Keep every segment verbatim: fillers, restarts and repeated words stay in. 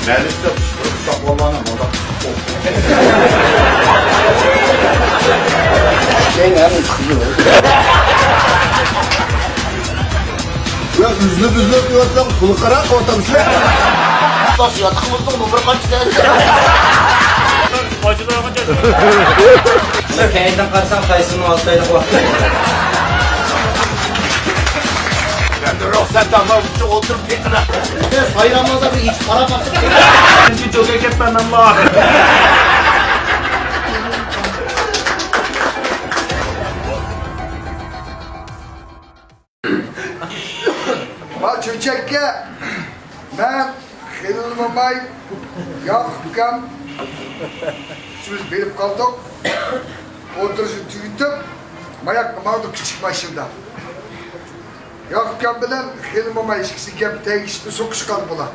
مەلىكە قۇشقۇرۇپ ساقلانغان مۇنداق. كېيىن ھەممە چىقىدۇ. يا ئۈزۈلۈپ ئۈزۈلۈپ يۈرۈۋاتساڭ، پۇلغا قاراپ ئولتۇرىسىلەر. بس ياتىقىمىزنىڭ بۇ بىر قانچە دەرىجە. ئاچىدىغان كەينىدىن قارىساڭ، تايسوننىڭ ئالتە ئايلىق ۋاقتى. ئەمدى رۇخسەت تاپماي ئولتۇرۇپ كېتىڭلار. سايراملاردا بىر ئېچىپ قاراپ باقساق. بىرىنچى جوكەر كەتمەن مەنلا. ما چۆچەككە مەن، خېلىل موماي، ياقۇپ ئۇكام ئۈچىمىز بېرىپ قالدۇق. ئولتۇرۇشنى تۈگىتىپ، ماياققا ماڭدۇق كىچىك ماشىنىدا. ياقۇپ ئۇكام بىلەن خېلىل موماي ئىككىسى گەپ تەگىشىپلا سوقۇشقان بۇلار.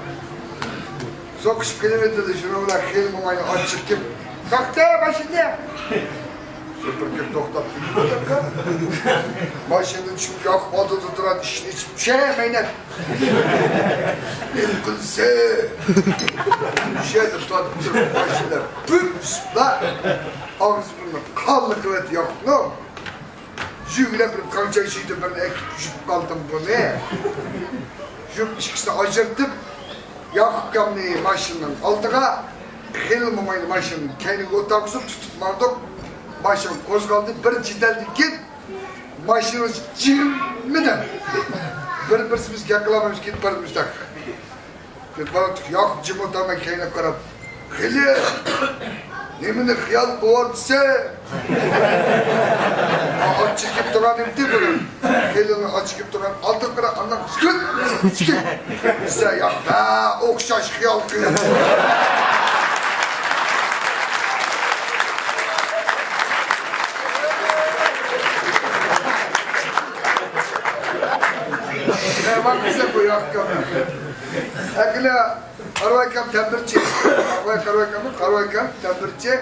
سوقۇشۇپ كېلىۋېتىدۇ، شۇنىڭ بىلەن خېلىل موماينىڭ ئاچچىقى كېلىپ، توختاڭ ماشىنىنى! شوپۇر كىرىپ توختاپ، ماشىنىدىن چۈشۈپ ياقۇپ ئالدىدا تۇرغان ئىشىكنى ئېچىپ، چۈشە مەينەت! نېمە قىلسا؟ شۇ يەردە تۇرۇپ ماشىنا بۈم ئۈسۈپلا، ئاغزى-بۇرنى قانلىق قىلىۋەتتى ياقۇپنىڭ. يۈگۈرۈپ بىر قانچە ئىچىدە بىرنى ئەكىپ يۇتۇپ قالدىم بۇنى. يۈگۈرۈپ ئىككىسىنى ئاجرىتىپ، ياقۇپ ئۇكامنى ماشىنىنىڭ ئالدىغا، خېلىل موماينى ماشىنىنىڭ كەينىگە ئولتۇرغۇزۇپ تۇتۇپ ماڭدۇق. ماشىنا قوزغالدى، بىر جېدەلدىن كېيىن ماشىنىمىز جىممىدە. بىر-بىرسىمىز گەپ قىلالمايمىز، كېتىپ بارىمىز. كېتىپ باراتتۇق، ياقۇپ جىم ئولتۇرماي كەينىگە قاراپ، خېلىل، نېمىنى خىيال قىلىۋاتىسەن؟ ئاچچىقىپ تۇرغان ئىدى بۇنىڭ. خېلىلنىڭ ئاچچىقىپ تۇرغان ئالدىغا قارا، ئاندىن سۈكۈت! سۈكۈت! دېسە، ياق، ھە، ئوخشاش خىيال قىلىۋاتىسەن. مېھمان قىلسا بۇ ياققا. ئەكىلە. قارىۋايكام تەمبىرچى. قارىۋاي، قارىۋايكاممۇ؟ قارىۋايكام تەمبىرچى.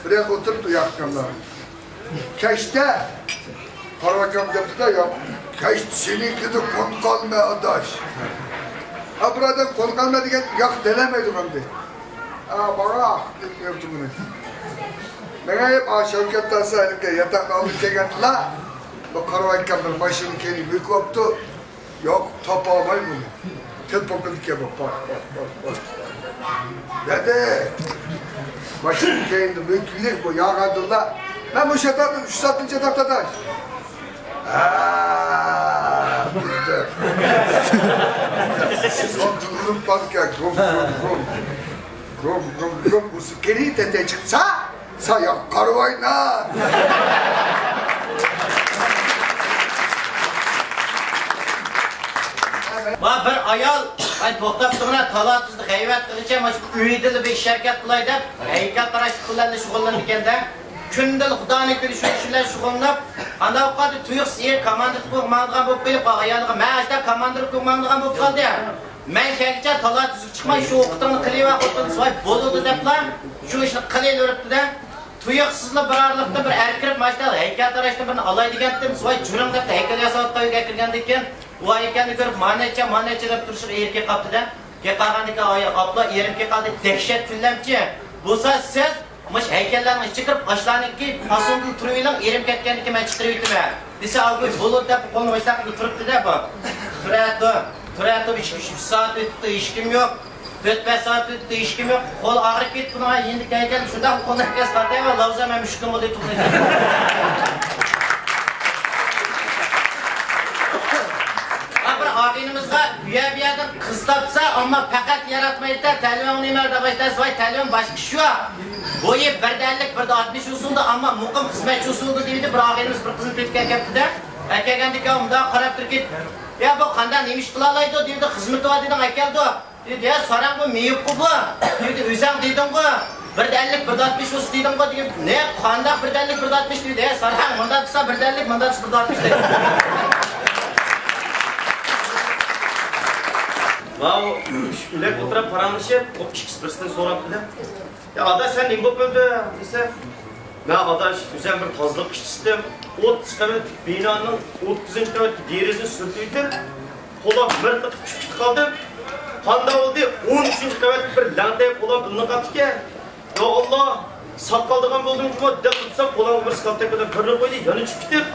بىر يەردە ئولتۇرۇپتۇ ياقكاملار. كەچتە قارىۋايكام دەپتۇ-دە، ياق، كەچتە سېنىڭكىدە قونۇپ قالمە، ئاداش. ھە، بۇرادەر، قونۇپ قالمە دېگەن، ياق، دېلەمەيدۇ ئەمدى. ھە، ماڭا دەپ يۈرۈپتۇ بۇنى. مېڭىپ، ئا، شەۋكەت داسا ھېلىقى ياتاقنى ئالدىغا كەلگەندىلا، بۇ قارىۋايكام بىر ماشىنا كەينىگە مۆكۈۋاپتۇ. ياق، تاپالماي بۇنى. تېلېفون قىلىدىكەن بۇ، پات، پات، پات، پات. دەدى، ماشىنا كەينىدە مۆكۈپ بۇ ياغاندىلا. مەن مۇشۇ ياتاقتا ئۈچ سائەتتىن چاتاق تاداش. ھە، بىلدىم. سىز ئالدىن ئۇرۇپ باركەن، گۇم، گۇم، گۇم. گۇم، گۇم، گۇم، ئۇرسۇپ كېلى تەتەي چىقسا، ساياق قارىۋاينا. ما بىر ئايال، ئاي توختاپ تۇرغىنا، تالا-تۈزدە غەيۋەت قىلغىچە، مانا شۇ ئۆيدىلا بىر ئىش ھەرىكەت قىلاي دەپ، ھەيكەلتىراشلىق بىلەن شۇغۇللىنىدىكەن-دە. كۈندىلا خۇدانىڭ كۈنى شۇ ئىش بىلەن شۇغۇللىنىپ، ئانداق ۋاقىتتا تۇيۇقسىز ئېرى كوماندىرلىققا ماڭىدىغان بولۇپ قېلىپ، ئايالىغا، مەن ئاشتا كوماندىرلىققا ماڭىدىغان بولۇپ قالدى. مەن كەلگۈچە تالا تۈزۈك چىقماي، شۇ ئوقۇتۇڭنى قىلىۋەر خوتۇن، سوي بولىدۇ دەپلا، شۇ ئىشنى قىلىۋېرىپتۇ-دە. تۇيۇقسىزلا بىر ئارىلىقتا بىر ئەر كىرىپ، ماشتا ھەيكەلتىراشتىن بىرنى ئالاي دېگەنتىم، سوي جۈرۈڭ دەپلا ھەيكەل ياساۋاتقان ئۆيگە كىرگەندىن كېيىن، ئۇ ھەيكەلنى كۆرۈپ، مانەچچە، مانەچچە دەپ تۇرۇشىغا ئېرى كېلىپ قاپتۇ-دە. كېلىپ قالغاندىن كېيىن، ئاي، ئاپلا ئېرىم كېلىپ قالدى، دەھشەت كۈنلەمچى. بولسا سىز مۇشۇ ھەيكەللەرنىڭ ئىچىگە كىرىپ، ئاشۇلارنىڭكى پاسوندا تۇرۇۋېلىڭ، ئېرىم كەتكەندىن كېيىن مەن چىقىرىۋېتىمەن، دېسە، ئاۋۇ بولىدۇ دەپ قولىنى ئويساقلا تۇرۇپتۇ-دە بۇ. تۇرەتتۇ، تۇرەتتۇ، ئىككى، ئۈچ، ئۈچ سائەت ئۆتتى، ھېچكىم يوق. تۆت، بەش سائەت ئۆتتى، ھېچكىم يوق. قول ئاغرىپ كېتىپتۇ، يېنىدىكى ھەيكەل شۇنداق قولىنى ھەركەس تارتىۋە، لاۋزا مەن ئۈچ كۈن بولدى تۇغۇلدى. ھە، بىر ئاغىنىمىزغا ئۇيە بۇيەردىن قىز تاپسا، ئەمما پەقەت ياراتمايدۇ، تەلىپىڭ نېمە دەپ ئېيتسا، ۋاي، تەلىپىم باشقا ئىش يوق. بويى بىر دە ئەللىك، بىر دە ئاتمىش ئۇسۇلدا، ئەمما مۇقىم خىزمەتچى ئۇسۇلدا دېيىلدى. بىر ئاغىنىمىز بىر قىزنى تېپىپ كەلگەنتىدە، ئەكەلگەندىكىن ئۇنداق قاراپ تۇرۇپ كېتىپ، يا، بۇ قانداق، نېمە ئىش قىلالايدۇ دېيىلدى، خىزمىتى بار دېدىڭ، ئەكەلدۇ دېدى. يا، ساراڭ، بۇ مېيىپقۇ بۇ دېدى، ئۆزەڭ دېدىڭغۇ، بىر دە ئەللىك، بىر دە ئاتمىش ئۇسۇل دېدىڭغۇ دېدىم. نە، قانداق بىر دە ئەللىك، بىر دە ئاتمىش دېدى. يا، ساراڭ، مۇنداق دېسە بىر دە ئەللىك، مۇنداق دېسە بىر دە ئاتمىش دېدى. ماۋۇ ئۈچ ئۆلەك ئولتۇرۇپ پاراڭلىشىپ، ئۇ ئىككىسى بىرسىدىن سوراپتۇ-دە. يا ئاداش، سەن نېمە بولۇپ ئۆلدۈڭ دېسە، مەن ئاداش، ئۆزۈم بىر تازىلىق ئىشچىسىدىم. ئوت چىقىرىپ، بىنانىڭ ئوتتۇزىنچى قەۋەتتىكى دېرىزىنى سۈرتۈۋېتىپ، قولۇم مىرقىرىپ چۈشۈپ قالدىم. قانداق بولدى؟ ئون ئۈچىنچى قەۋەتتىكى بىر لەڭتەي قولام بىلىنىپ قاپتىكەن. يا ئاللا، ساقال دېگەن بولدۇمچۇ، دەپ تۇرسام، قولامغا بىر سكالپەك بىلەن بىرنى قويدى، يەنە چۈشۈپ كېتىپ،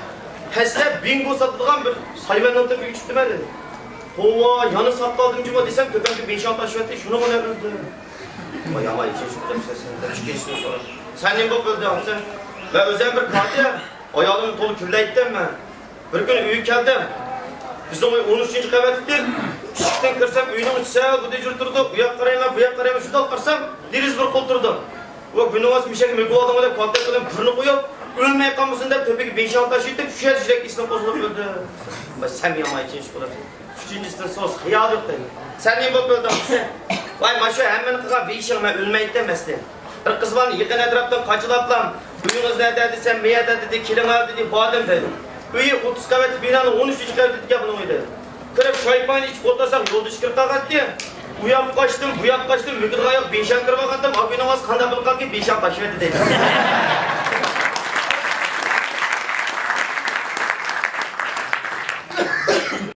ھەسسىلەپ بىڭگو ساتىدىغان بىر سايۋەننىڭ تۆپىگە چۈشۈپتىمەن دېدى. توۋا، يەنە ساقال دېدىمچۇ دېسەم، كۆپەمگە بىڭشياڭ تاشلىۋەتتى، شۇنىڭ بىلەن ئۆلدۈم. ۋاي ئاماي، ئىككىنچى قېتىم سەن، سەن ئىككىنچىسىنى سورا. سەن نېمە بولۇپ ئۆلدۈڭ دېسەم، مەن ئۆزۈم بىر پارتىيە، ئايالىمنى تولا كۈنلەيتتىم مەن. بىر كۈنى ئۆيگە كەلدىم. بىزنىڭ ئۆي ئون ئۈچىنچى قەۋەتتىكى. ئىشىكتىن كىرسەم، ئۆينىڭ ئىچى سەل غۇدىجۇر تۇرىدۇ. ئۇ ياققا قارايمەن، بۇ ياققا قارايمەن، شۇنداق قارىسام، دېرىزە بىر قول تۇرىدۇ. ۋە گۈلناۋاز مۈشەك مىگىۋالدىڭ دەپ كالتەك قىلىپ بىرنى قويۇپ، ئۆلمەي قالمىسۇن دەپ تۆپىگە بىڭشياڭ تاشلىۋېتىپ، شۇ يەردە يۈرەك ئېسىدىن قوزغىلىپ ئۆلدى. ۋاي سەن يامان ئىكەنسەن، ئۇلار. ئۈچىنچىسىدىن سورىسا، خىيال يوق دەيمەن. سەن نېمە بولۇپ ئۆلدۈڭ دېسە، ۋاي، مانا شۇ ھەممىنى قىلغان ۋېيشىڭ، مەن ئۆلمەيتتىم ئەسلى. بىر قىز بالىنى يېقىن ئەتراپتىن قاچىلاپلام، ئۆيىڭىز نەدە دېسەم، مەيەردە دېدى، كېلىڭە دېدى، باردىم دېدى. ئۆيى ئوتتۇز قەۋەتلىك بىنانىڭ ئون ئۈچىنچى قەۋىتىدىكەن بۇنىڭ ئۆيى دېدى. كىرىپ چايپاينى ئىچىپ ئولتۇرسام، يولدىشى كىرىپ قالغانتى. ئۇ ياققا قاچتىم، بۇ ياققا قاچتىم، مۈگدىغان يوق، بىڭشياڭ كىرىۋالغانتىم، ئابىنىڭ ئاۋازى قانداق بىلىپ قالدىكىن، بىڭشياڭ تاشلىۋەتتى دەيدۇ.